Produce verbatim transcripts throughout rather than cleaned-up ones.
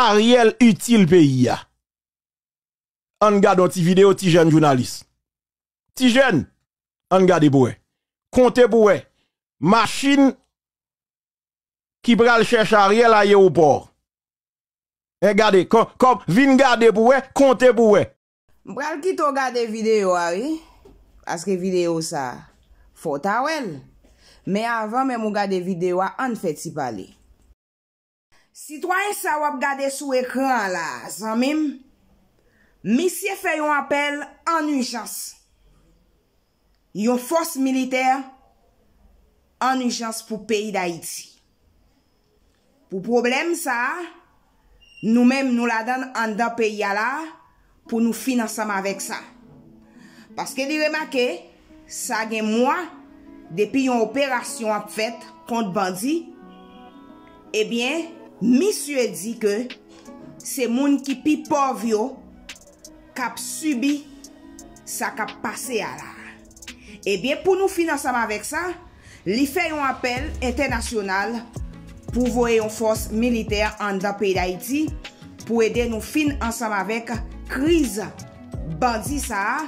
Ariel itil peyi a? Ann gade yon ti videyo, ti jèn jounalis. Ti jèn, ann gade pou wè. Konte pou wè. Machin ki pral chèche Ariel ayewopò. E gade, kò, kò, vin gade pou wè, konte pou wè. M pral kite w gade videyo a, wi. Paske videyo sa, fò w ta wè l. Men avan menm ou gade videyo a, ann fè ti pale. Sitwayen sa w ap gade sou ekran an la a, zanmi m, misye fè yon apèl an ijans. Yon fòs militè an ijans pou peyi Dayiti. Pou pwoblèm sa a, nou menm nou ladan l anndan peyi a la a, pou nou fin ansanm avèk sa. Paske li remake, sa gen mwa depi yon operasyon ap fèt kont bandi, ebyen, misye di ke se moun ki pi pòv yo k ap sibi sa k ap pase a la a. Ebyen, pou nou fin ansanm avèk sa, li fè yon apèl entènasyonal pou voye yon fòs militè anndan peyi Dayiti pou ede nou fin ansanm avèk kriz bandi sa a,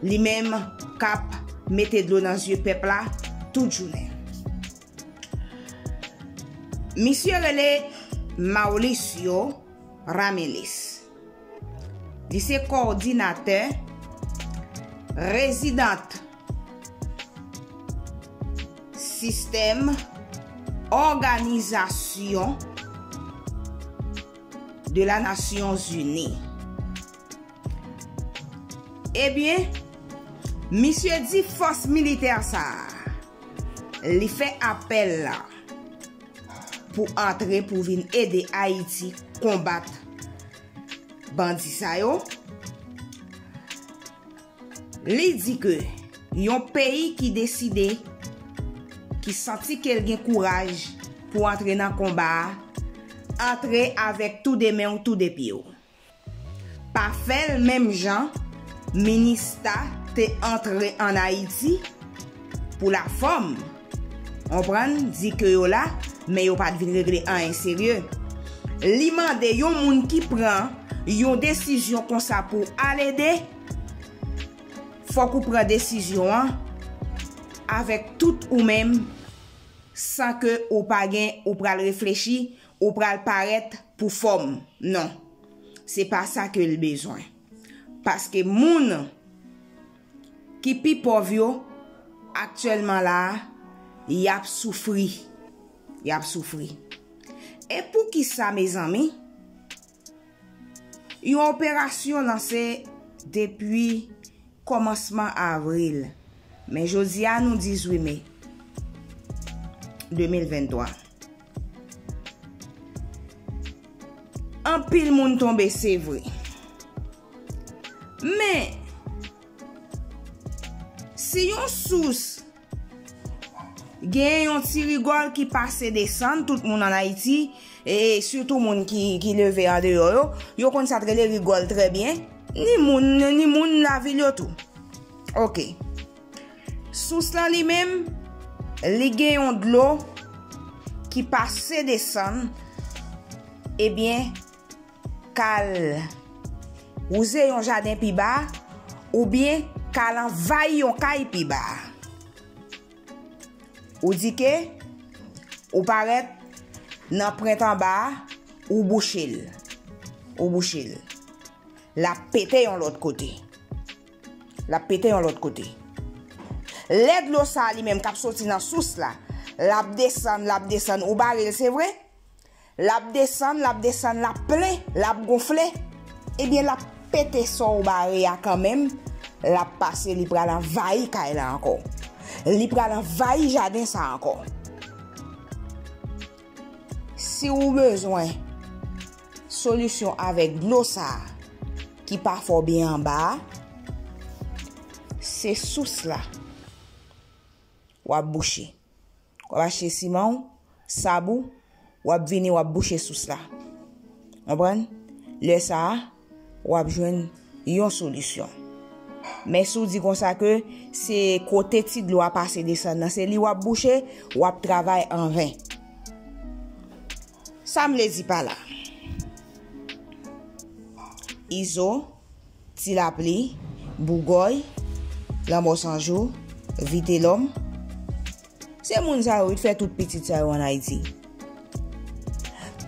li menm k ap mete dlo nan zye pèp la tout jounen. Misye rele Mauricio Rameles. Li se kowòdinatè rezidant sistèm òganizasyon de la Nasyon Zini. Ebyen, misye di fòs militè sa a, li fè apèl la pou antre pou vin ede Ayiti konbat bandi sa yo. Li di ke yon peyi ki deside, ki santi ke l gen kouraj pou antre nan konba a, antre avèk tou de men w, tou de pye w. Pa fè l menm jan Minista te antre ann Ayiti pou lafòm. Konprann, di ke yo la, men yo pa t vin regle anyen serye. Li mande yon moun ki pran yon desizyon konsa pou al ede, fòk ou pran desizyon an avèk tout ou menm, san ke ou pa gen, ou pral reflechi, ou pral parèt pou fòm. Non. Se pa sa ke l bezwen. Paske moun ki pi pòv yo, aktyèlman la a, y ap soufri. Y ap soufri. E poukisa, mezanmi, yon operasyon lanse depi kòmansman avril, men jodi a nou dizuit me de mil venntwa. Anpil moun tonbe, se vre. Men, si yon sous gen yon ti rigòl ki pase desann, tout moun ann Ayiti, e sitou moun ki, ki leve andeyò yo, yo konn sa k rele rigòl trè byen. Ni moun, ni moun lavil yo tou. Oke. Sous lan li menm, li gen yon dlo ki pase desann, ebyen, k al wouze yon jaden pi ba, oubyen k al anvayi yon kay pi ba. Ou di ke ou parèt nan pwent anba a, ou bouche l. Ou bouche l. L ap pete yon lòt kote. L ap pete yon lòt kote. Lè dlo sa a li menm k ap soti nan sous la, l ap desann, l ap desann, ou bare l, se vre? L ap desann, l ap desann, l ap plen, l ap gonfle. Ebyen, l ap pete sa w bare a kanmenm, l ap pase, li pral anvayi kay la ankò. Li pral anvayi jaden sa ankò. Si w bezwen solisyon avèk dlo sa a ki pa fè w byen anba a, se sous la w ap bouche. W ap achte siman w, sab ou, w ap vini, w ap bouche sous la. Konprann? Lè sa a, w ap jwenn yon solisyon. Men si w di konsa ke se kote ti dlo a pase desann nan, se li w ap bouche, w ap travay anven. Sa m vle di pa la, Izo, Ti Lapli, Bougòy, Lanmò San Jou, Vitelòm. Se moun sa yo wi t fè tout pitit sa yo ann Ayiti.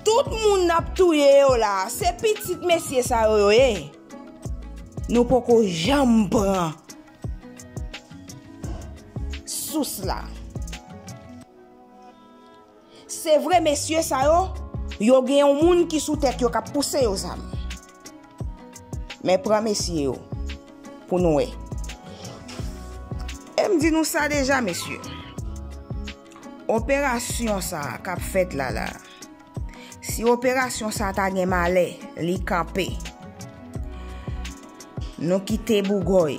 Tout moun n ap touye yo la, se pitit mesye sa yo yo ye. Nou poko janm pran sous la. Se vre, mesye sa yo, yo gen yon moun ki sou tèt yo k ap pouse yo zam. Men pran mesye yo pou nou wè. E m di nou sa deja, mesye. Operasyon sa a k ap fèt la la, si operasyon sa a ta gen malè, li kanpe, nou kite Bougòy,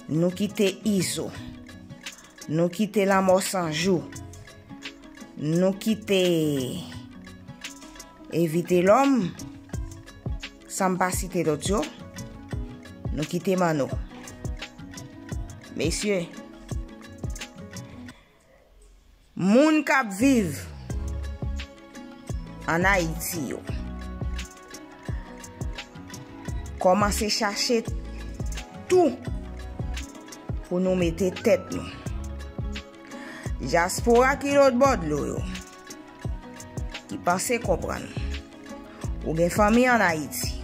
nou kite Izo, nou kite Lanmò San Jou, nou kite Vitelòm, san m pa site lòt yo, nou kite Manno. Mesye, moun k ap viv ann Ayiti yo, kòmanse chache tou pou nou mete tèt nou. Dyaspora ki lòt bò dlo yo, ki panse konprann. Ou gen fanmi ann Ayiti.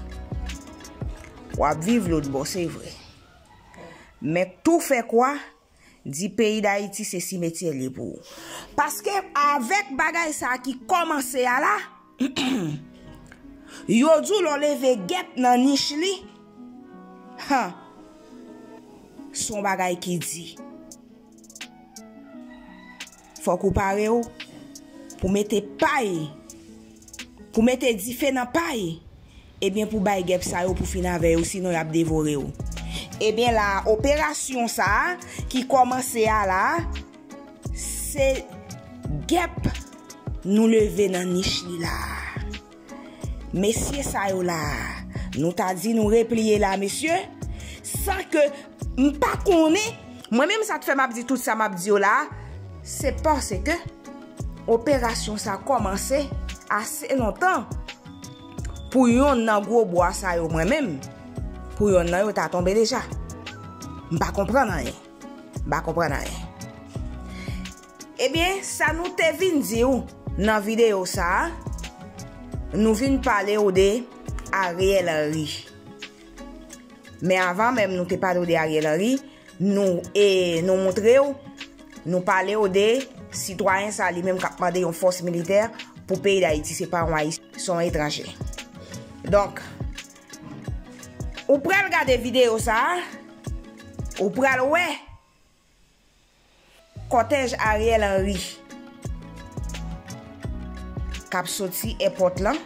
W ap viv lòt bò, se vre. Men tou fè kwa, di peyi Dayiti se simetyè l ye pou ou. Paske avèk bagay sa a ki kòmanse a la, yo di w lè w leve gèp nan nich li, han, se yon bagay ki di. Fòk ou pare w pou mete pay, pou mete dife nan pay, ebyen pou bay gèp sa yo pou fin avè yo, sinon y ap devore w. Ebyen la, operasyon sa a ki kòmanse a la, se gèp nou leve nan nich li la. Mesye sa yo la, nou ta di nou repliye la, mesye, san ke m pa konnen, mwen menm sa k fè m ap di tout sa m ap di yo la, se paske operasyon sa kòmanse ase lontan pou yonn nan gwo bwa sa yo, mwen menm, pou yonn nan yo ta tonbe deja. M pa konprann anyen. M pa konprann anyen. Ebyen, sa nou te vin di w nan videyo sa a, nou vin pale w de Ariel Henry. Men avan menm nou te pale w de Ariel Henry, nou, e, nou montre w, nou pale w de sitwayen sa li menm k ap mande yon fòs militè pou peyi Dayiti, se pa yon Ayisyen, se yon etranje. Donk, ou pral gade videyo sa a, ou pral wè kòtèj Ariel Henry k ap soti èpòt lan.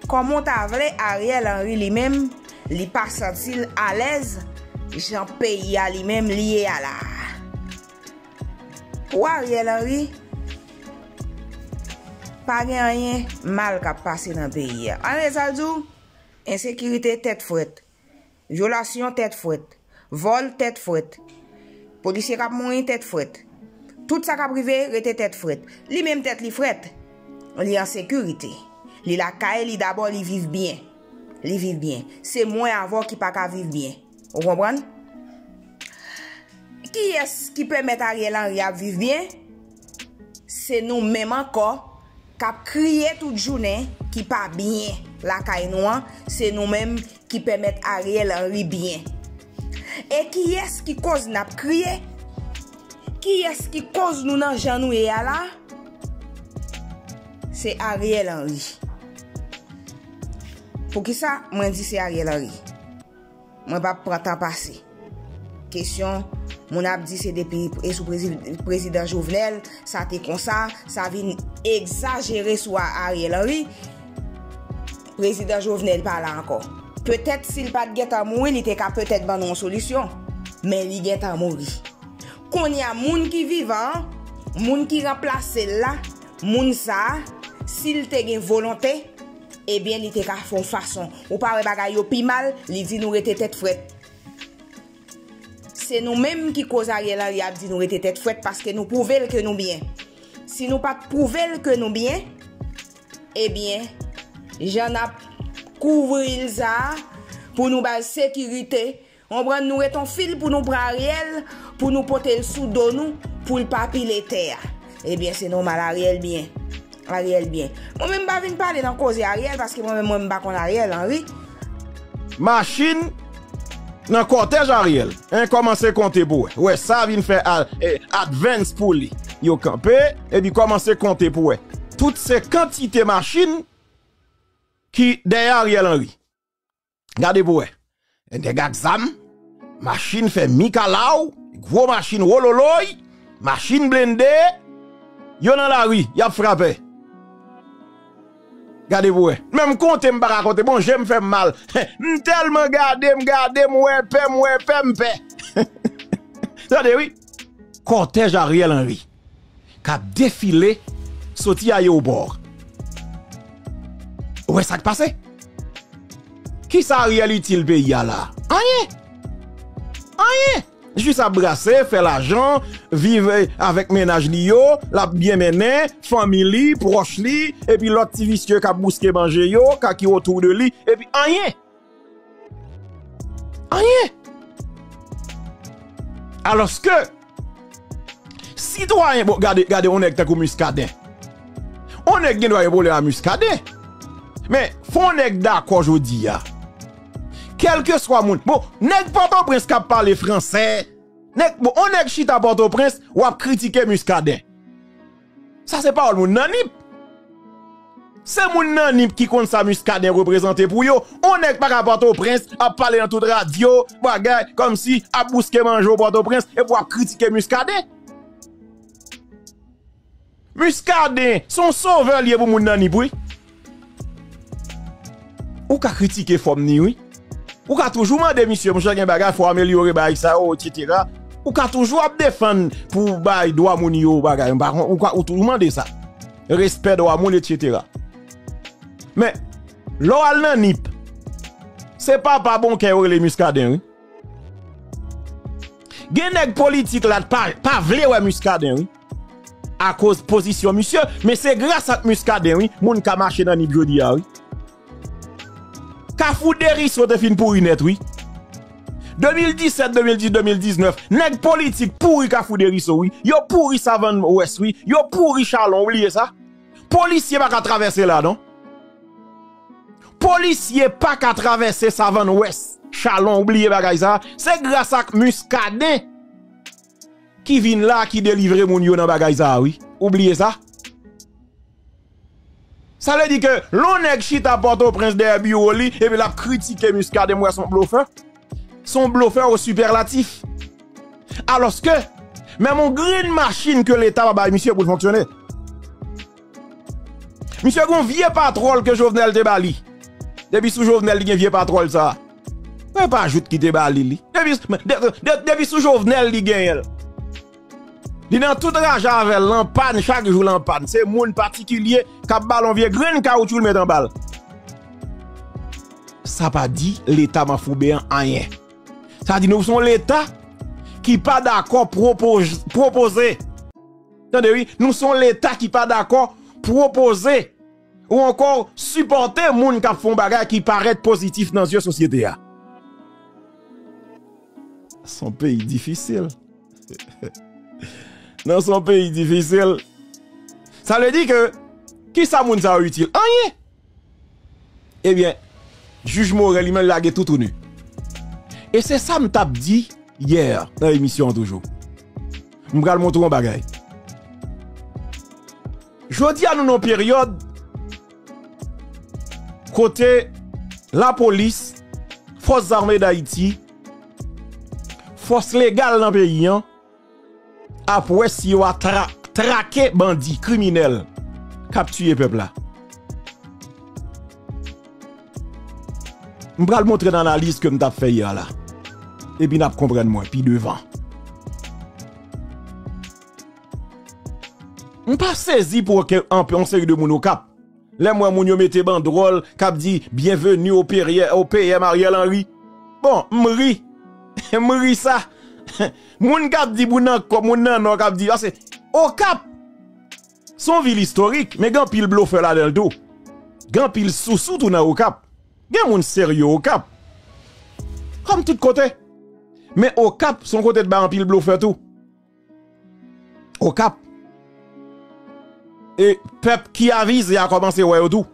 Kòman w ta vle Ariel Henry li menm, li pa santi l alèz jan peyi a li menm li ye a la a? Pou Ariel Henry, pa gen anyen mal k ap pase nan peyi a. Ann, sa l di w, ensekirite tèt frèt. Vyolasyon tèt frèt. Vòl tèt frèt. Polisye k ap mouri tèt frèt. Tout sa k ap rive rete tèt frèt. Li menm tèt li frèt. Li an sekirite. Li lakay li dabò, li viv byen. Li viv byen. Se mwen avè w ki pa ka viv byen. Ou konprann? Kiyès ki pèmèt Ariel Henry ap viv byen? Se nou menm ankò k ap kriye tout jounen ki pa byen lakay nou an, se nou menm ki pèmèt Ariel Henry byen. E kiyès ki koz n ap kriye? Kiyès ki koz nou nan jan nou ye a la? Se Ariel Henry. Poukisa mwen di se Ariel Henry? Mwen p ap pran tan pase. Kesyon, moun ap di se depi e sou prezi-, prezidan Jovenel, sa te konsa, sa vin egzajere sou A-, Ariel Henry. Prezidan Jovenel pa la ankò. Petèt si l pa t gentan mouri, li te ka petèt ban nou yon solisyon. Men li gentan mouri. Kounye a, moun ki vivan an, moun ki ranplase l la, moun sa a, si l te gen volonte, ebyen, li te ka fè yon fason. Ou pa wè bagay yo pi mal, li di nou rete tèt frèt. Se nou menm ki koz Ariel Henry ap di nou rete tèt frèt paske nou pwouve l ke nou byen. Si nou pa t pwouve l ke nou byen, ebyen, jan n ap kouvri il sa a, pou nou ba l sekirite. Konprann, nou ret on fil pou nou pran Ariel, pou nou pote l sou do nou, pou l pa pile tè a. Ebyen, se nòmal, Ariel byen. Ariel byen. Mwen menm m pa vin pale nan koze Ariel, paske mwen menm mwen m pa konn Ariel Henry. Machin nan kòtèj Ariel. Hein, kòmanse konte pou wè. Wè, sa vin fè a- eh, advance pou li. Yo kanpe, epi kòmanse konte pou wè. Tout se kantite machin ki dèyè Ariel Henry. Gade pou wè. Nèg ak zam, machin fè mikalaw, gwo machin wololoy, machin blende, yo nan lari, y ap frape. Gade pou wè. Menm konte m pa ka konte, bon, je m fè m mal. M tèlman gade, m gade, m wè pè, m wè pè, m pè. Tande wi. Kòtèj Ariel Henry k ap defile soti ayewopò. Ou wè sa k pase? Kisa Ariel itil peyi a la? Anyen! Anyen! Jis ap brase, fè lajan, viv, eh, avèk mennaj li yo, l ap byen mennen, fanmi li, pwòch li, epi lòt ti visye k ap bouske manje yo, ka ki otou de li, epi anyen! Anyen! Alòske, sitwayen, bon, gade, gade, on nèg tankou Muscadin. On nèg gen dwa gen pwoblèm a Muscadin. Men, fò on nèg dakò jodi a. Kèlkeswa moun. Bon, nèg Pòtoprens k ap pale fransè. Nèg, bon, on nèg chita Pòtoprens, w ap kritike Muscadin. Sa se pawòl moun nan Nip. Se moun nan Nip ki konn sa Muscadin reprezante pou yo. On nèg pa ka Pòtoprens ap pale nan tout radyo, bagay, kòmsi ap bouske manje w Pòtoprens, epi w ap kritike Muscadin. Muscadin, se yon sovè l ye pou moun nan Nip, wi. Ou ka kritike fòm ni, wi. Ou ka toujou mande misye, monchè, gen bagay, fò amelyore bagay sa yo, etsetera. Ou ka toujou ap defann pou bay dwa moun yo, bagay, m pa konn, ou ka, ou toujou mande sa. Respè dwa moun, etsetera. Men, lè w al nan Nip, se papa bon kè yo rele Muscadin, wi. Gen nèg politik la pa, pa vle wè Muscadin, wi. Akoz pozisyon misye, men se gras ak Muscadin, wi, moun ka mache nan Nip jodi a, wi. Kafou Deriso te fin pouri nèt, wi. De mil disèt, de mil dis, de mil diznèf, nèg politik pouri Kafou Deriso, wi. Yo pouri Savann Wès, wi. Yo pouri Chalon, ou bliye sa? Polisye pa ka travèse la, non. Polisye pa ka travèse Savann Wès, Chalon, ou bliye bagay sa. Se gras ak Muscadin ki vin la, ki delivre moun yo nan bagay sa, wi. Ou bliye sa? Sa vle di ke lè on nèg chita Pòtoprens dèyè biwo li, epi l ap kritike Muscadin, m wè se yon blofè. Se yon blofè o sipèlatif. Alòske, menm yon grenn machin ke Leta pa bay misye pou l fonksyone. Misye gon vye patwòl ke Jovenel te ba li. Depi sou Jovenel, li gen vye patwòl sa. Men pa jout ki te ba li, li. Depi, de, de, depi sou Jovenel, li genyen l. Li nan tout raje avè l, l an pàn, chak jou l an pàn. Se moun patikilye k ap ba l yon vye grenn kawotchou l met anba l. Sa pa di Leta manfouben an anyen. Sa di nou se yon Leta ki pa dakò pwopoz-, pwopoze. Tande wi, nou se yon Leta ki pa dakò pwopoze ou ankò sipòte moun k ap fè yon bagay ki parèt pozitif nan zye sosyete a. Se yon peyi difisil. Non, se yon peyi difisil. Sa vle di ke, kisa moun sa yo itil? Anyen. Ebyen, jij Moren li menm lage toutouni. E se sa m t ap di yè nan emisyon an toujou. M pral montre w yon bagay. Jodi a nou nan yon peryòd kote lapolis, Fòs Zame Dayiti, fòs legal nan peyi an, ap wè si yo a tra-, trake bandi, kriminèl k ap tiye pèp la. M pral montre n analiz ke m t ap fè yè la. Epi n ap konprann mwen pi devan. M pa sezi pou ke anpe yon seri de moun Okap. Lè m wè moun yo mete bandwòl k ap di, "Bienvenue au P R, au P M Ariel Henry." Bon, m ri. M ri sa. Moun k ap di, moun nan kò, moun nan nò k ap di, paske Okap, se yon vil istorik, men gen anpil blofè ladan l tou. Gen anpil sousou tou nan Okap. Gen moun serye Okap. Kòm tout kote. Men Okap se yon kote ki bay anpil blofè tou. Okap. E pèp ki avize a kòmanse wè yo tou.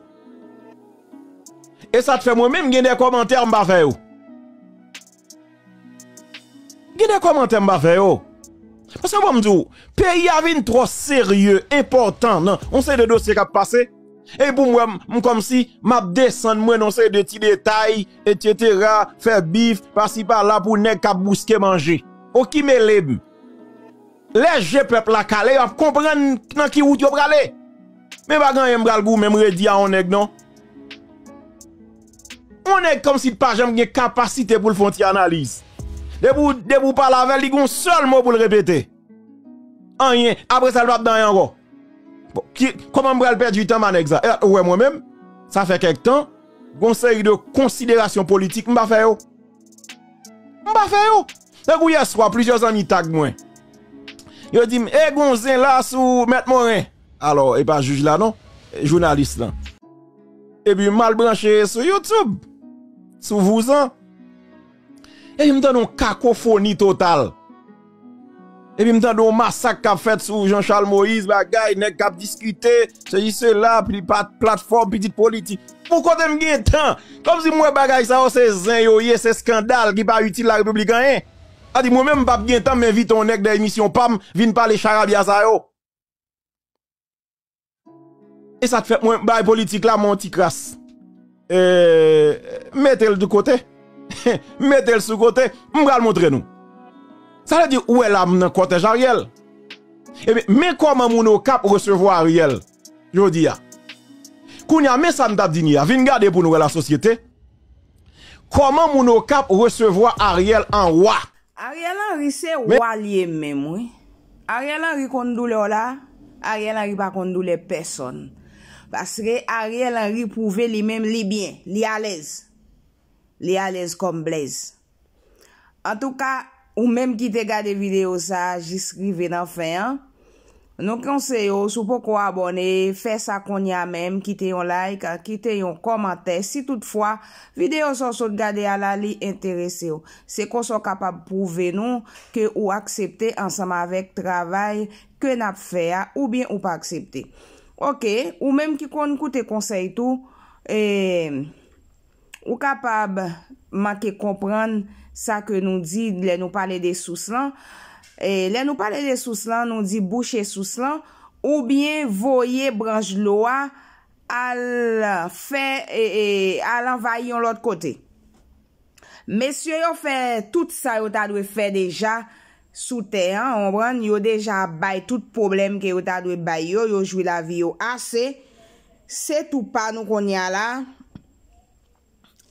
E sa t fè mwen menm gen de kòmantè m pa fè yo. Gen de kòmantè m pa fè yo. Paske bon m di w, peyi a vin twò serye, enpòtan nan yon seri de dosye k ap pase. E pou m wè m, m kòmsi m ap desann mwen nan yon seri de ti detay, etsetera, fè bif, pasi pala pou nèg k ap bouske manje. O ki mele m. Lè je pèp la kale, y ap konprann nan ki wout yo prale. Men pa gen anyen m pral goumen, m redi a yon nèg non. Yon nèg kòmsi li pa janm gen kapasite pou l fè yon ti analiz. Depi w, depi w pale avè l, li gen yon sèl mo pou l repete. Anyen. Apre sa, li p ap di anyen ankò. Bon, ki, kòman m pral pèdi tan ba nèg sa? E, ou wè mwen menm, sa fè kèk tan, gen yon seri de konsiderasyon politik, m pa fè yo. M pa fè yo. Tankou yè swa, plizyè zanmi tag mwen. Yo di m, e gon zen la sou Mèt Moren. Alò, e pa jij la non, jounalis lan. Epi m al branche sou YouTube, sou Vouzan. Epi m tande yon kakofoni total. Epi m tande yon masak k ap fèt sou Jean Charles Moïse, bagay, nèg k ap diskite, sesi sela, pli pat, platfòm, pitit politik. Pou kote m gen tan? Kòmsi m wè bagay sa yo se zen yo ye, se eskandal ki pa itil Larepiblik anyen. A di mwen menm m p ap gen tan m envite yon nèg nan emisyon pa m vin pale charabya sa yo. E sa t fè mwen bay politik la mwen yon ti kras. E, mete l de kote. Mete l sou kote. M pral montre nou. Sa vle di, ou wè la m nan kòtèj Ariel. Ebyen, men kòman moun Okap resevwa Ariel jodi a. Kounye a, men sa m t ap di nou a. Vin gade pou nou wè lasosyete. Kòman moun Okap resevwa Ariel an wa. Ariel Henry se wa li ye menm, wi. Ariel Henry konn doulè w la, Ariel Henry pa konn doulè pèsonn. Paske Ariel Henry pwouve li menm li byen, li alèz. Li alèz kòm Blaze. Antouka, ou menm ki te gade videyo sa a jis rive nan fen an, nou konseye w, si w poko abòne, fè sa kounye a menm, kite yon like, kite yon kòmantè. Si toutfwa, videyo sa w sot gade a la, li enterese w, se konsa w kapab pwouve nou ke ou aksepte ansanm avèk travay ke n ap fè a, oubyen ou pa aksepte. Oke, ou menm ki konn koute konsèy tou, e, ou kapab manke konprann sa ke nou di lè nou pale de sous lan. E, lè nou pale de sous lan, nou di bouche sous lan, oubyen voye branch dlo a al fè, e, e, al anvayi yon lòt kote. Mesye yo fè tout sa yo ta dwe fè deja sou tè an, w konprann? Yo deja bay tout pwoblèm ke yo ta dwe bay yo, yo jwi lavi yo ase. Se tou pa nou kounye a la.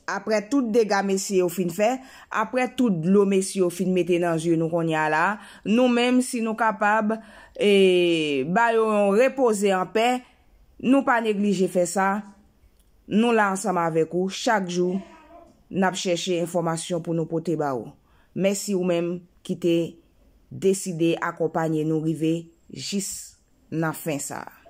Aprè tout dega mesye yo fin fè, aprè tout dlo mesye yo fin mete nan zye nou kounye a la, nou menm, si nou kapab, e, ba yo yon repoze anpè, nou pa neglije fè sa. Nou la ansanm avèk ou chak jou, n ap chèche enfòmasyon pou nou pote ba ou. Mèsi ou menm ki te deside akonpanye nou rive jis nan fen sa a.